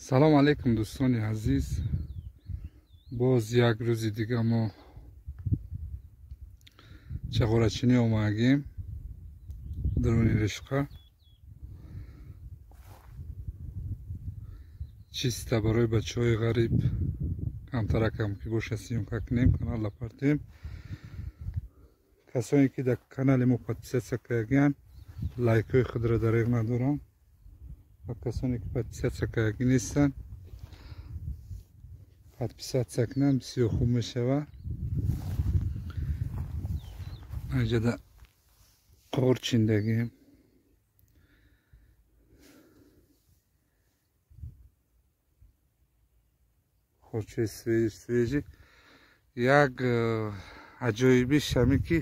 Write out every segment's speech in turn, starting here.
Салом алейкум, дӯстони азиз. Боз як рӯзи дига мо чағорачинӣ омадагем даруни решқа. Чиста барои бачаҳои ғариб камтаракам ки боша съёмка кунем, канал апартем. Касоне ки дар канали мо подписаться кардагианд, лайкҳои худро дареғ надоранд ва касоне ки подписаться кардагӣ нестанд, подписаться кунанд, бисёр хуб мешавад. Инҷода қор чиндагем. Қорчаи свежий. Як аҷоибиш ҳамин ки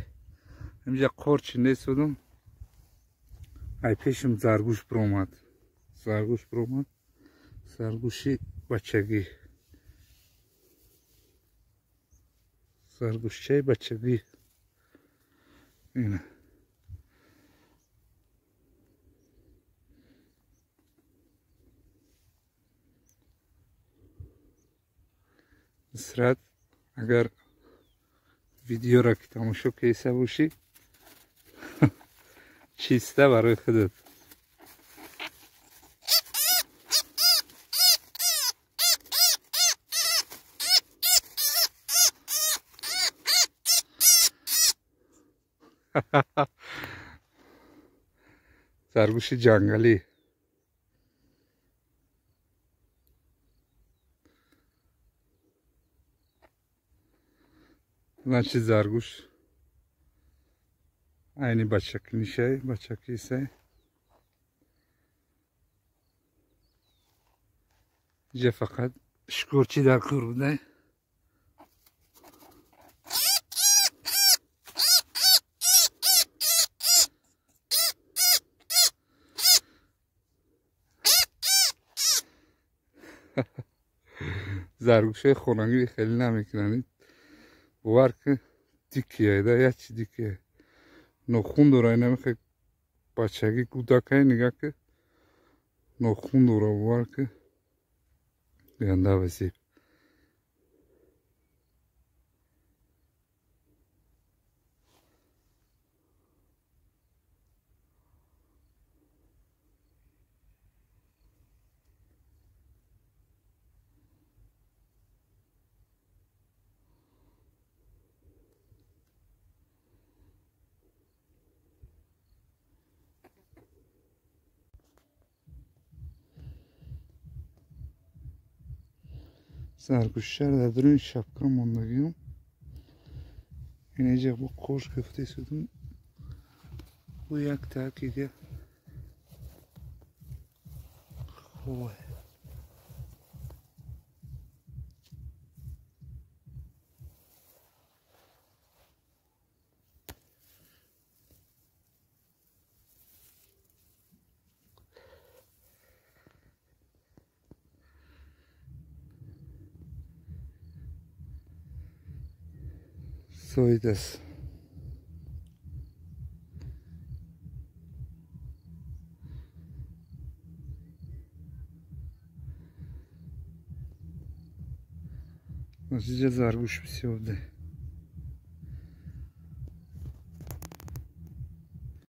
инҷа қор чиндесудум, ай пешим заргӯш биромад. Заргӯш биромад, заргӯши бачагӣ, заргӯшчаи бачагӣ. Ина Нусрат, агар видеоро ки тамошо киса бошӣ, чиста барои худат. Заргӯши ҷангалӣ. Значит, заргӯш айни бачакнишай, бачакисай. Инҷа фақат шикорчӣ дар кор будай. Заргӯшҳои хонагӣ хеле намекунанд. Бовар кун, дикия да, як чи дикия. Нохун дора, ина мехоҳ бачагӣ кӯдакай, нигаҳ ки нохун дора, бовар кун. Ганда вазиб. Заргӯшчаро дар даруни шапка мондагиам. Инҷа бо қош гирифтесудум. Бо як такига хуб. Soy das. Инҷа заргӯш бисёр буде.